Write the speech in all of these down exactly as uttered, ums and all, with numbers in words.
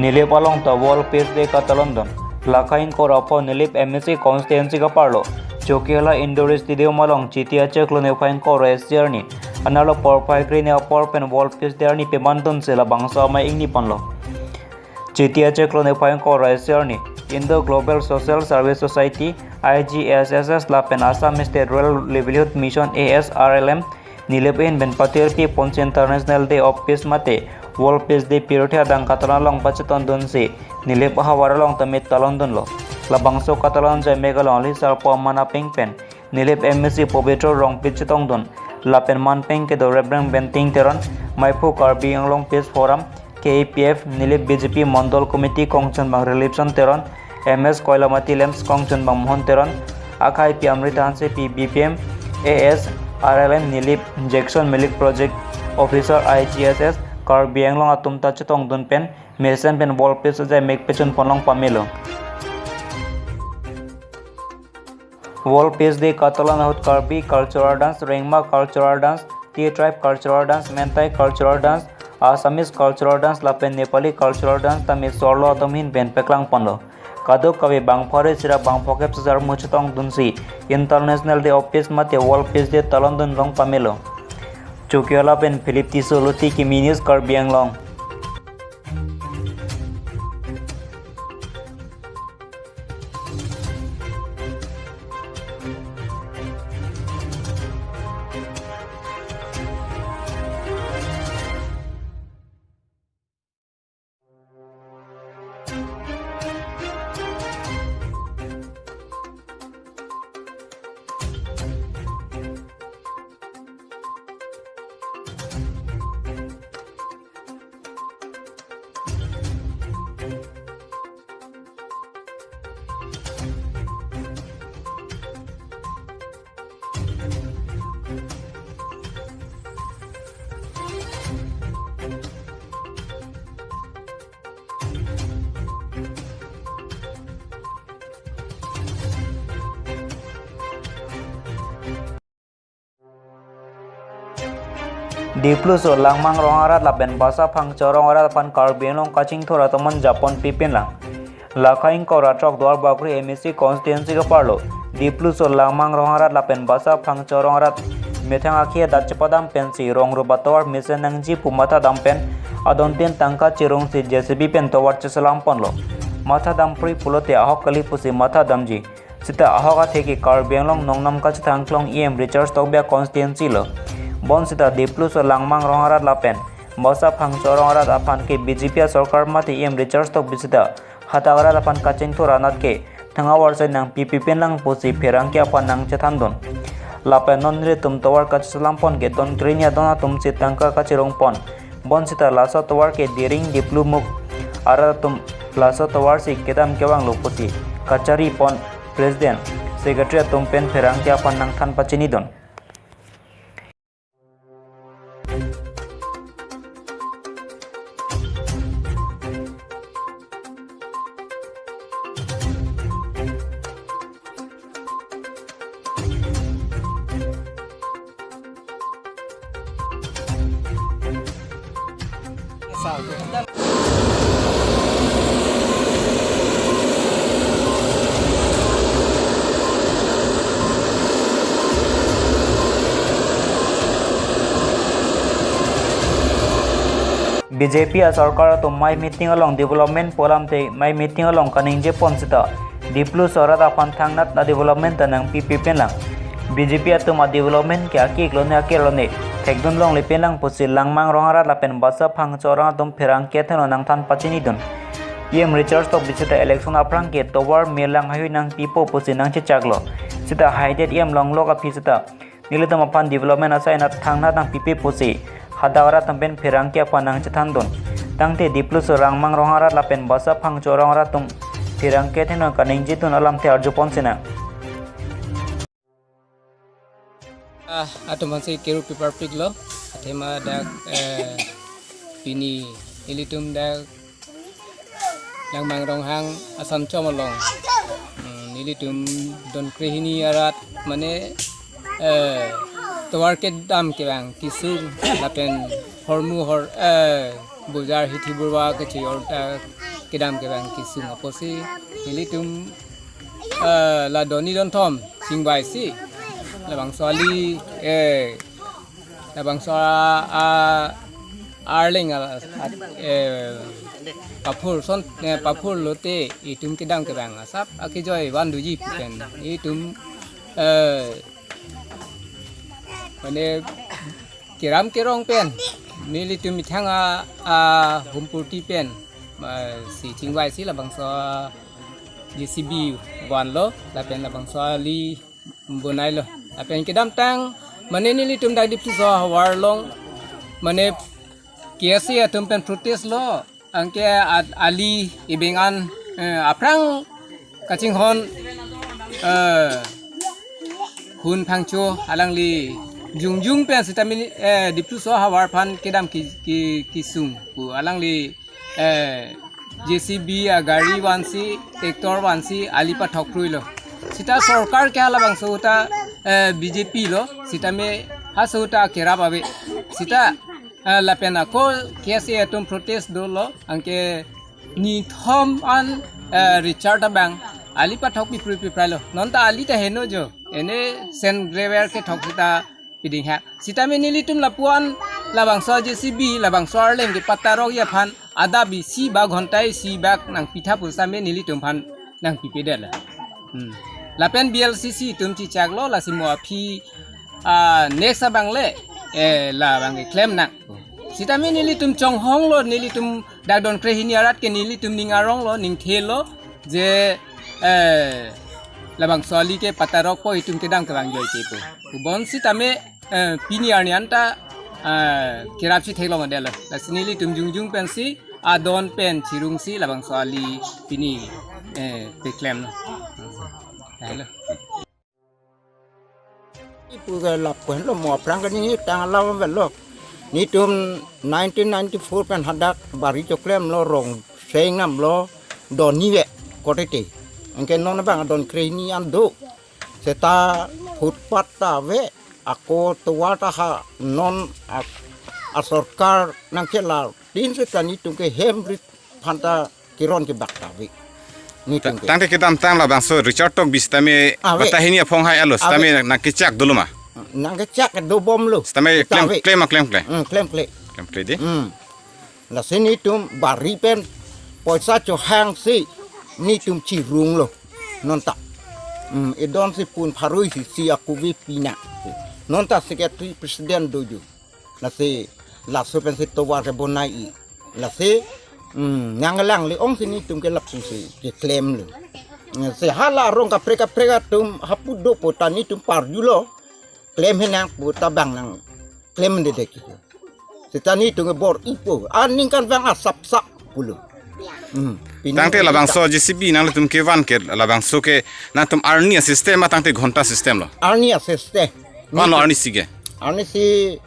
Nilip along ta World Peace Day katalondun. Lakha ingkoi ra pho Nilip M A C constituency kaparlo Chokihola Indoor Stadium along Chiti achiklo niphai ingkoi ra isi arni anerlo porphai kre-ni apor pen World Peace Day arni pemandunsi labangso amei ingniponlo. Chiti achiklo niphai ingkoi ra isi arni Indo Global Social Service Society, I G S S S lapen Assam State Rural Livelihood Mission, A S R L M, Nilip ahin pen patirpi ponsi International Day of Peace mate World Peace Day pirthe adang katalon along pachetongdunsi Nilip ahavar along tame talondunlo. Labangso katalon ajai mek along ali sarpo aman apeng pen Nilip M A C Pobitro Rongpi chetongdun lapen man peng kedo Reverend Benting Teron, Maiphu Karbi Anglong Peace Forum, K A P F, Nilip B J P Mondol Committee kongchunbang Relipson Teron, M S Koilamati Lamps kongchunbang Mohon Teron, akhai Pi Amrita Hanse P B P M, A S R L M Nilip, Jackson Milik Project Officer I G S S, Karbi Anglong atum ta chetongdun pen mesen pen World Peace ajai mek pechunponlong pamelo. World Peace Day katalon ahut Karbi cultural dance, Rengma cultural dance, Tea Tribe cultural dance, Meitei cultural dance, Assamese cultural dance lapen Nepali cultural dance tame sorlo atum ahin pen paklangponlo. Kadokave bangphari sira bangphokep sesar muchotongdunsi International Day of Peace mate World Peace Day talondunlong pamelo. Chokihola pen Philip Tisso, Luti Kimi News, Karbi Anglong. Dipluso Langmang Ronghang arat lapen Basa Phangcho Ronghang arat aphan Karbi Anglong kachingthur atum an japon pipinlang. Lakha ingkoi ra throk Duarbagori M A C constituency kaparlo Dipluso Langmang Ronghang arat lapen Basa Phangcho Ronghang arat methang akhei adat chepadam pensi rong rup atovar mesen nangji pu mathadam pen adontin tangka chirungsi J C B pen tovar cheselamponlo. Mathadamphri pulote ahok kali pusi mathadamji. Seta ahok athe ke Karbi Anglong nongnam kachethang klong E M Richard Tokbi aconstituency lo. Bonseta Dipluso Langmang Ronghang arat lapen Basa Phangcho Ronghang arat aphan ke B J P asorkar mate E M Richard Tokbi seta hadak arat aphan kachingthur anat ke thang avar sai nangpi pipinlang pusi pherangke aphan nangchethandun. Lapen non nelitum tovar kacheselampon ke don kre-ni adon atumsi tangka kachirungpon. Bonseta laso tovar ke Diring Diplu Mukh arat atum laso tovarsi kedam kevanglo pusi kacharipon President, Secretary atum pen pherangke aphan nangthan pachinidun. B J P asorkar atum amei meeting along development pu alamthe amei meeting along kaningjepon seta Dipluso arat aphan thangnat adevelopment ta nangpi pipinlang. B J P atum adevelopment ke akik lone akir lone thekdunlongle pinlang pusi Langmang Ronghang arat lapen Basa Phangcho Ronghang atum pherangke athengno nangthan pachinidun. E M Richard Tokbi seta election aphrang ke tovar melang haihui nangpipo pusi nangchechaklo. Seta haidet E M longlok aphi seta nelitum aphan development asai anat thangnat nangpipe pusi hadak arat atum pen pherangke aphan nangchethandun. Tangte Dipluso Langmang Ronghang arat lapen Basa Phangcho Ronghang arat atum pherangke athengno kaningjedun alamthe arjupon sinang. Ah, atum hansi kiru pipar piklo. Athema dak, eh, pini ilitum dak Langmang Ronghang Assam Chom along. Hmm, nelitum don kre-hini arat mane, eh, tovar kedam kevang kisung lapen hormu hor, eh, bujar hithi burwa kechi orta kedam kevang kesung apotsi nelitum, eh, la doni donthom chingvaisi labangso ali, eh, labangso a, a, arleng a, a, eh, paphur son, eh, paphur lote itum kedam kevang asap akejoi van doji pu pen itum, eh, mane keram kerong pen nelitum methang a, a humpurti pen, ah, si chingvaisi labangso J C B vanlo lapen labangso ali bonailo. Lapen kedamtang mane nelitum dak Dipluso ahavar along mane K S A atum pen protest lo. Anke at ali ibeng an, eh, aphrang kachinghon, eh, Hun Phangcho alangli jongjung pen sitame, eh, Dipluso ahavar aphan kedam ke, ke, kesung pu alangli, eh, J C B agari vansi, tractor vansi ali pathok kruilo. Sita sorkar ke halabangso ta, eh, B J P lo, sitame halaso ta kerap ave. Sita, eh, lapen ako K S A atum protest dolo, anke nithom an, eh, Richard abang ali pathok piprui piprailo. Non ta ali ta heno jo. Ene sand gravel kethok sita piding ha. Sitame nelitum lapu-an labangso J C B, labangso arleng ke patarok aphan adap isi bak ghonta isi bak nangpitha pu sitame nelitum aphan nangpipedetlo. Hmm. Lapen B L C C atum chichaklo lasi mo aphi, ah, next abang le, eh, labang keklem nang. Sitame nelitum chonghonglo, nelitum dak don krehini arat ke nelitum ning aronglo, ning thelo, je, eh, labangso ali ke patarokpo itum kedam kevang joike pu. Pu bonsitame, eh, pini arni anta, eh, kerapsi theklongdetlo. Lasi nelitum jongjung pensi adon pen chirungsi labangso ali pini, eh, peklemlo. Hello. Ipu ke lapu henlo mo aphrang ke ningje tang alam avelo. Nelitum nineteen ninety-four pen hadak bari choklemlo, rong seng namlo, doni ave korte te. Anke non abang adon krehini an do. Seta footpath ta ave, ako tovar ta ha non a, asorkar nangchelar tin seta nelitum ke hem rit phanta keron kebak ta ave. Nelitum ke. Tangte kedamtang labangso Richard Tokbi sitame, ave, bata hini aphong hai alo, ave, sitame nangkechak dolo ma? Nangkechak dobomlo. Sitame ta klem, ave, klem, ah, klemkle. Hmm, klemkle. Klemkle dei. Hmm. Lasi nelitum bari pen poisa chohangsi nelitum chirunglo. Non ta. Hmm, idon si pun pharui si, si akuvi pina. Non ta secretary president doju. Lasi laso pensi tovar kebonai-i. Lasi, hmm, nanglang le-ong si nelitum ke lapusi keklemlo. Hmm, si hala rong kaprek kaprek atum hapu dopo ta nelitum parjulo. Klem henang pu ta bang nangklem dedet ke. Seta nelitum ke bor-ipo. Aningkanvang asapsap pulo. Hmm. Pini tangte labangso J C B nanglitum kevan ke labangso ke nangtum arni asystem atangte ghonta system lo? Arni asystem. Ko-an lo arni si ke? Arni si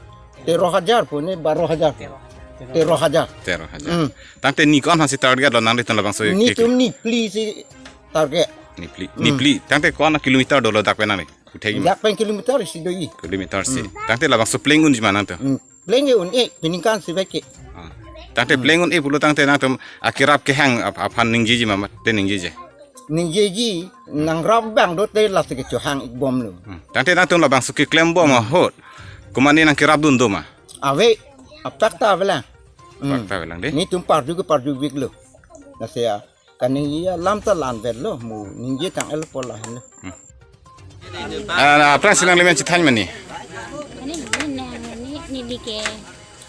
tero hajar pu ne baro hajar. Tero hajar. Tero hajar. Hmm. Tangte ni ko-an hasi target lo nanglitum labangso ke? Nelitum niphli si target. Niphli. Hmm. Niphli. Tangte ko-an kilometer dolo dak pen nangli? Kuthegi ma? Dak pen kilometer isi do-i. Kilometer isi. Hmm. Tangte labangso pleng unji ma nangtum? Hmm. Pleng un-e, peningkan si vek ke. Ah. Tangte, hmm, pleng un-e pulo tangte nangtum akerap kehang ap-, aphan ningjeji ma, mate ningjeje? Ningjeji, nangrap abang do te lasi kechohang-ik bomlo. Hmm. Tangte nangtum labangso keklem bom ahut, hmm, komatne nangkerapdun do ma? Ave, apak ta avelang. Hmm. Apak ta avelang dei. Nelitum parju ke parjuveklo. Lasi ya, kaningje alam ta la-an vetlo, mo ningje tang-el pola henlo. Hmm. Ah, na, aphrangsi nangli men chethan ma ni? Ani ni nang ni, neli ke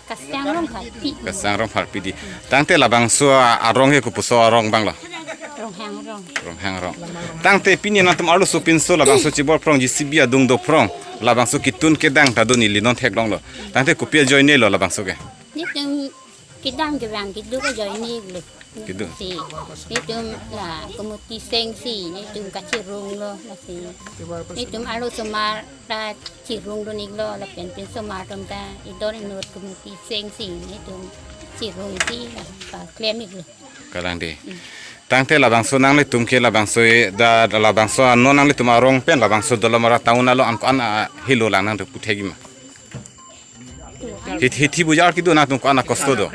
Kasang Rongpharpi. Kasang Rongpharpi dei. Tangte labangso arong ke kopuso arong abang lo? Ronghang rong. Ronghang rong. Tangte pini nangtum arloso pinso labangso chibor phrong J C B adung do phrong. Labangso ketun kedang ta do neli non theklonglo. Tangte kopi ajoinelo labangso ke? Nelitum kedam kevang keduk ajoinelo. Keduk. Si, nelitum la committee sengsi, nelitum kachirunglo, lasi. Nelitum arlosomar ta chirungdun-iklo, lapen pinsomar atum ta idor inut committee sengsi, nelitum chirungsi, la paklem-iklo. Kalang dei. Hmm. Tangte labangso nanglitum ke labangso e, da, da labangso non nanglitum arong pen labangso Dolamara town along an ko-an, ah, helo lang nangtum puthegi ma? Hit-, hithi bujar kedo nangtum ko-an akosto do?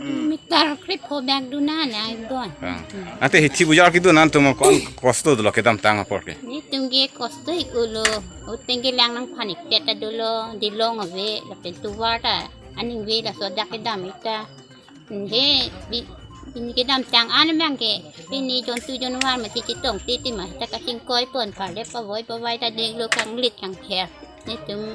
Hmm. Tar krip ho bag duna na ibon. Ah. Ante hithi bujar kidu nantum kon kosto dolo kedamtang apor ke. Netum ke kosto ik ulo. Uteng ke lang nangphan ik teta dolo, dilong ave, lapen tovar ta aning ave, laso dak kedam ik ta. He, bi, pini kedamtang an mang ke, pini jontu jonwar mati chetong titi ma, ta kachingkoi pon par le pavoi pavai ta denglo kanglit kangpher. Netum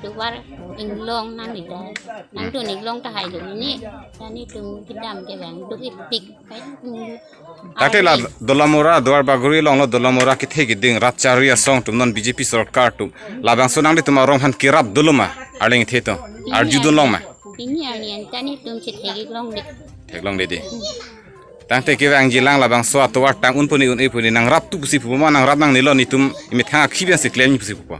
tovar inglong nang ni ta. Nangdun inglong ta hailo ni. Ta netum kedam kevang duk ipik. Kai, mm. Tangte la Dolamara, Duar Bagori along lo Dolamara kethe keding rat chari asong atum non B J P sorkar atum. Labangso nanglitum arong aphan kerap dolo ma, arleng the to. Arjudun long ma. Pini arni an ta netum chethe ik longdet. Theklongdet dei. Tangte kevangji lang labangso atovar tang un pu ni un-e pu ni nangrap tu pusi pupo ma, nangrap nangnelo, netum emethang akhei pen si klem pusi pupo.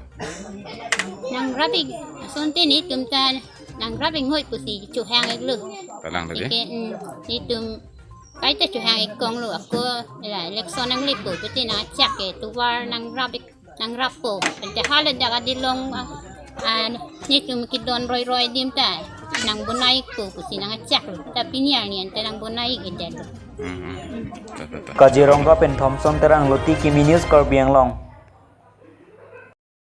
Nangrap ik, asonte netum ta nangrap ik ngoi pusi chohang iklo. Kalang tadi. Ike, mm, netum kaita chohang ik konglo ako, la election nangle po, pete nangchak ke, tovar nangrap ik, nangrap po. Pente hala jaga dilong, ah, ah, netum kedon roiroi adim ta nangbonai ik po pusi nangchaklo. Ta pini arni an ta nangbonai ik edetlo. Hmm, hmm. Ta, ta, ta. Kaziranga pen Thompson Terang, Loti Kimi News, Karbi Anglong.